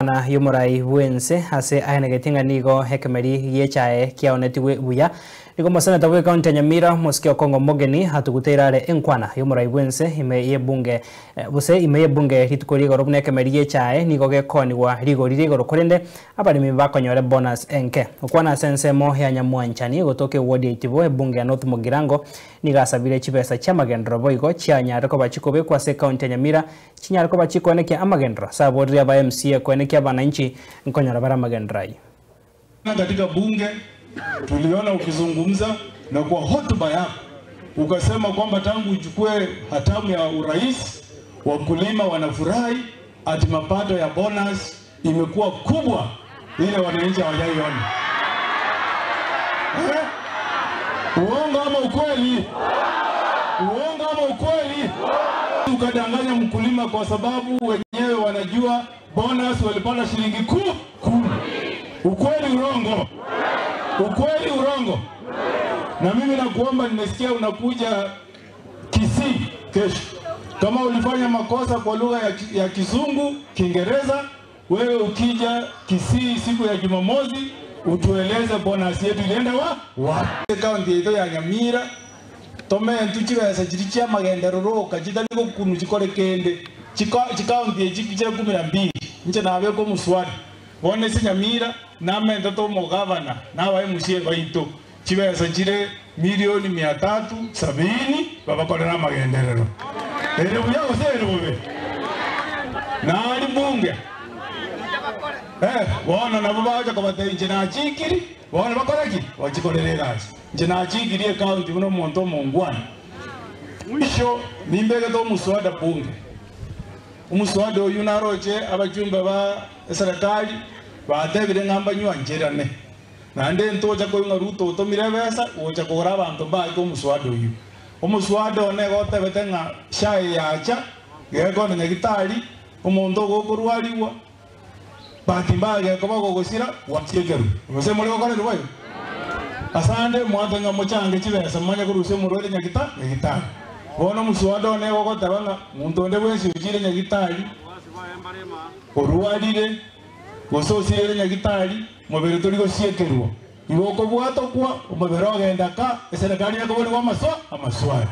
Enkwana y'omorai bw'ense ase aenegetie ng'a nigo ekemeri gi'echae kiaonetigwe buya. Nigo omoseneta bw'ecounty ya Nyamira Omosike Okong'o Omogeni atuguteire are enkwana y'omorai bw'ense ime y'ebunge gose ime y'ebunge rituko ri'igoro buna ekemeri gi'echae nigo gekoonigwa rigori ri'igoro korende abaremi bakonyora ebonus enke. Gokwana ase ensemo ya Nyamwanchani gotoka eward ya Itibo ebunge ya North Mugirango nigo asabire chibesa chi'amagenderero boigo chianyare koba chikobekwa ase ecounty ya Nyamira Chinyare koba chikoenekia amagenderero ase aboriri aba MCA koenekia abananchi nkonyora bare amagenderero ayio. Katika bunge tuliona ukizungumza na kwa hotuba yako ukasema kwamba tangu uchukue hatamu ya urais wakulima wanafurahi ati mapato ya bonus imekuwa kubwa ile wananchi hawajaiona. Eh? Uongo ama ukweli? Uongo ama ukweli? Ukadanganya mkulima kwa sababu wenyewe wanajua bonus walipata shilingi kuu kumi. Ukweli urongo? Ukweli urongo? Na mimi nakuomba, nimesikia unakuja Kisii kesho. Kama ulifanya makosa kwa lugha ya, ya Kizungu, Kiingereza, wewe ukija Kisii siku ya Jumamosi utueleze bonus yetu ilienda wa wapi? Kaunti yetu ya Nyamira tomentu chibesa chiri chia magenderero oka chitari gokunu chikore kende chikaunti echi chia kumi na mbili inche nabeka omuswada bono ase Nyamira namentete omogavana na aba MCA baito chibesa chire milioni mia tatu sabini babakorere amagenderero. Ere buya gose ere bobe? Nari mbunge eh, bono nabo bagocha kobatebia inche nachikiri, bono bakore ki? Bachikorere egasi. Inche nachikirie ecounty buna omonto omongwana. Mwisho nimbegete omuswada bunge. Omuswada oyio naroche abachumbe ba eserekari batebire ng'a mbanywancherane. Naende ntocha koigwa ng'a Ruto otomire ebesa gocha kogora abanto mbaake omuswada oyio. Omuswada one igo otebete ng'a SHA yacha, gekona nyagitari, omonto ogokorwarigwa, bahati mbaya gekoba gogosira, gwachiekerwa. Gose more gokorerwa boigo? Asande mwateba ng'a mochange chibesa momanye korusia omorwaire nyagita nyagitari. Bono omuswada one igo ogoteba ng'a monto onde bwensi ochire nyagitari, orwarire, gose osirire nyagitari, mobere tori gosiekerwa. Igo okobwatokwa, omobere ogenda ka, eserekari ekoborigwa amaswa amaswali.